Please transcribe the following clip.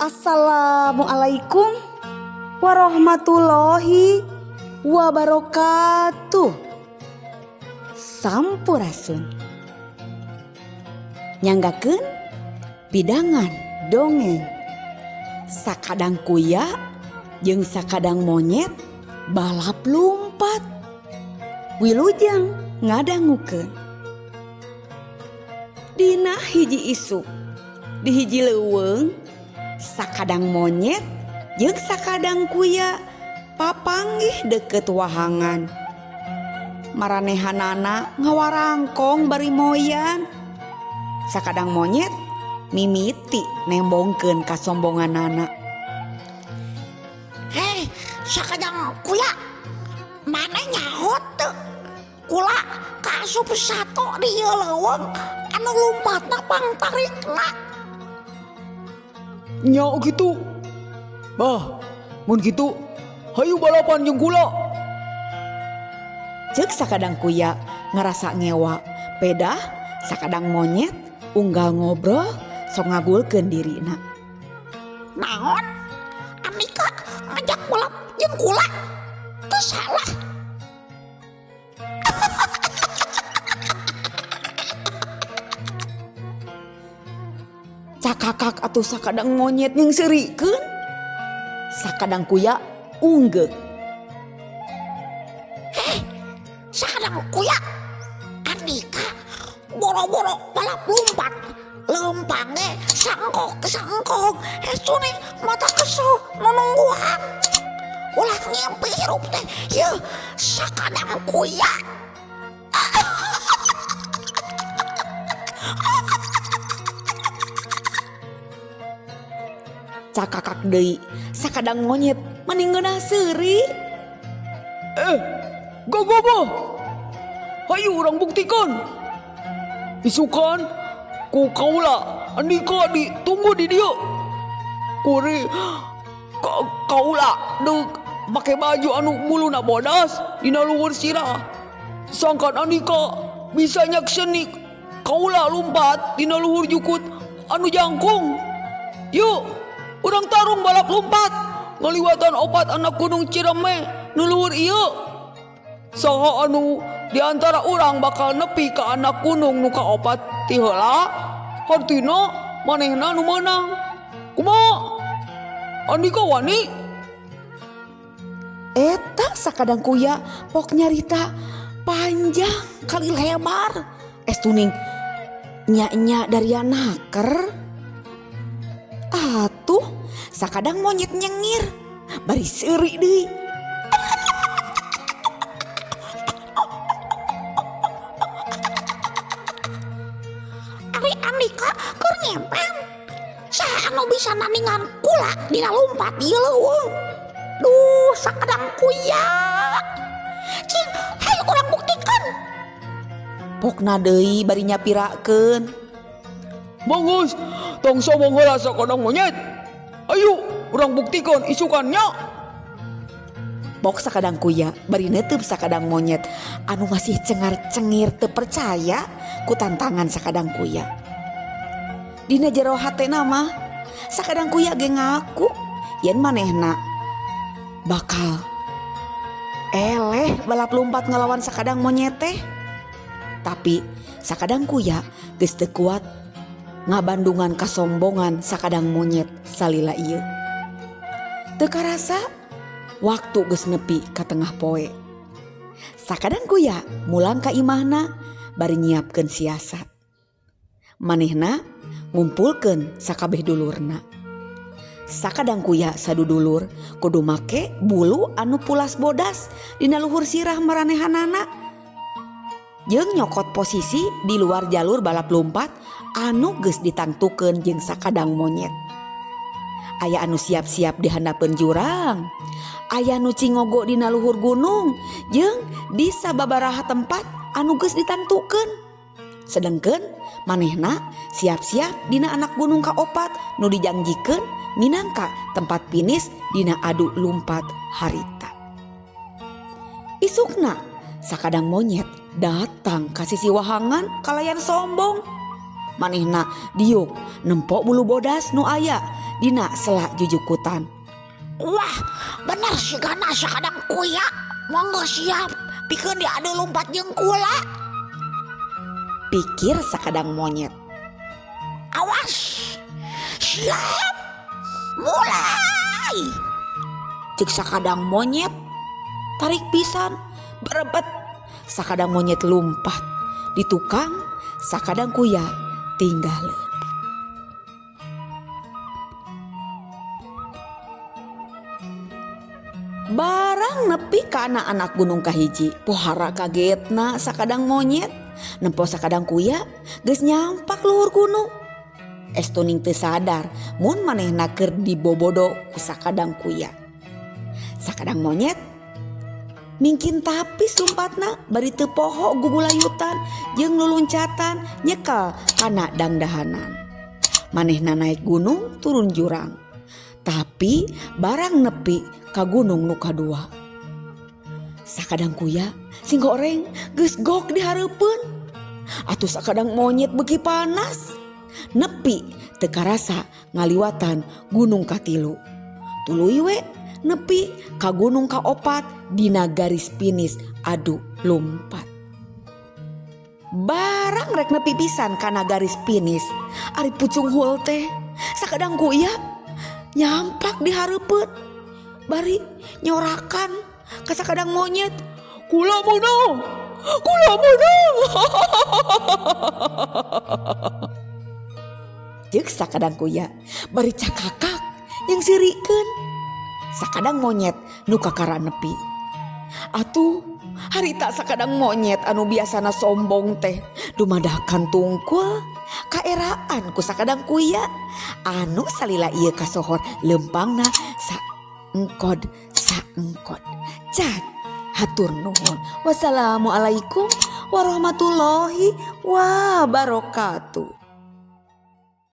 Assalamualaikum warahmatullahi wabarakatuh. Sampurasun. Nyanggakeun pidangan dongeng Sakadang Kuya jeung Sakadang Monyet balap lumpat. Wilujeng ngadangukeun. Dina hiji isuk di hiji leuweung, sakadang monyet jeung sakadang kuya papanggih deket wahangan. Maranehanana ngawarangkong bari moyan. Sakadang monyet mimiti nembongkeun kasombonganana. Hei, Sakadang Kuya, maneh nyaho teu? Kula kaasup sato di ieu leuweung anu lumpatna pangtarikna. Nya kitu. Bah, mun kitu hayu balapan jeung kula. Ceuk Sakadang Kuya ngarasa ngewa. Pedah Sakadang Monyet unggal ngobrol sok ngagulkeun dirina. Naon? Andika ngajak balap jeung kula? Teu salah. Cakakak atuh Sakadang Monyet nyeungseurikeun. Sakadang Kuya unggeuk. Heh, Sakadang Kuya, Andika boro-boro balap lumpat. Leumpang ge sangkok sangkok, hestune mata kesel nunungguan. Ulah ngimpi hirup teh, yeuh Sakadang Kuya. Cakakak deui Sakadang Monyet meni ngeunah seuri. Eh, gogoboh. Hayu urang buktikan. Isukan ku kaula Andika ditunggu di dieu. Kuari kaula deuk make baju anu buluna bodas dina luhur sirah. Sangkan Andika bisa nyakseni kaula lumpat dina luhur jukut anu jangkung. Yuk, urang tarung balap lumpat ngaliwatan opat anak gunung Cireme nu luhur ieu. Saha anu di antara urang bakal nepi ka anak gunung nu kaopat ti heula, hartina manehna nu meunang. Kumaha? Andika wani? Eta Sakadang Kuya pok nyarita panjang kali lebar. Estuning nya-nya dari naker. Atuh Sakadang Monyet nyengir bari seuri deui. Ari Andika keur ngempen. Saha anu bisa nandingan kula dina lumpat ieu leuweung? Duh, Sakadang Kuya. Cing, hayu urang buktikan. Pokna deui bari nyapirakeun. Bagus, tong sombong heula Sakadang Monyet. Ayo, urang buktikan isukannya. Pok Sakadang Kuya bari neuteub Sakadang Monyet anu masih cengar-cengir teu percaya ku tantangan Sakadang Kuya. Dina jero hatena mah Sakadang Kuya ge ngaku yen manehna bakal eleh balap lumpat ngalawan Sakadang Monyet teh. Tapi Sakadang Kuya geus teu kuat ngabandungan kasombongan Sakadang Monyet salila ieu. Teu karasa waktu geus nepi ka tengah poe. Sakadang Kuya mulang ka imahna bari nyiapkeun siasat. Manehna ngumpulkeun sakabeh dulurna. Sakadang Kuya sadudulur kudu make bulu anu pulas bodas dina luhur sirah maranehanana jeung nyokot posisi di luar jalur balap lumpat anu geus ditangtukeun jeung Sakadang Monyet. Aya anu siap-siap di handapeun jurang, aya nu cingogo dina luhur gunung jeung di sababaraha tempat anu geus ditangtukeun. Sedengkeun manehna siap-siap dina anak gunung kaopat nu dijangjikeun minangka tempat finish dina adu lumpat harita. Isukna Sakadang Monyet datang ka sisi wahangan kalayan sombong. Manehna diuk nempok bulu bodas nu aya dina sela jujukutan. Wah, bener sigana Sakadang Kuya. Mangga siap pikeun diadu lumpat jeung kula. Pikir Sakadang Monyet. Awas. Siap. Mulai. Cek Sakadang Monyet, tarik pisan, berebet. Sakadang Monyet lumpat di tukang, Sakadang Kuya tinggalin. Barang nepi ka anak-anak gunung kahiji, pohara kagetna Sakadang Monyet nempo Sakadang Kuya geus nyampak luhur gunung. Estuning teu sadar mun manehna keur dibobodo ku Sakadang Kuya. Sakadang Monyet mingkin tapis lumpatna bari teu poho gugulayutan jeung luluncatan nyekel kana dangdahanan. Manehna naik gunung turun jurang. Tapi barang nepi ka gunung nu kadua, Sakadang Kuya singgoreng geus gok di hareupeun. Atuh Sakadang Monyet beuki panas. Nepi teu karasa ngaliwatan gunung katilu. Tuluy we nepi ka gunung kaopat dina garis finish adu lumpat. Barang rek nepi pisan kana garis finish, ari pucunghul teh Sakadang Kuya nyampak di hareupeun bari nyorakan ka Sakadang Monyet, "Kula menang, kula menang." Cek Sakadang Kuya bari cakakak yang sirikeun. Sakadang Monyet nu kakara nepi. Atuh harita Sakadang Monyet anu biasana sombong teh dumadakan tungkul kaeraan ku Sakadang Kuya anu salila ieu kasohor lempangna saengkod saengkod. Cat, hatur nuhun. Wassalamualaikum warahmatullahi wabarakatuh.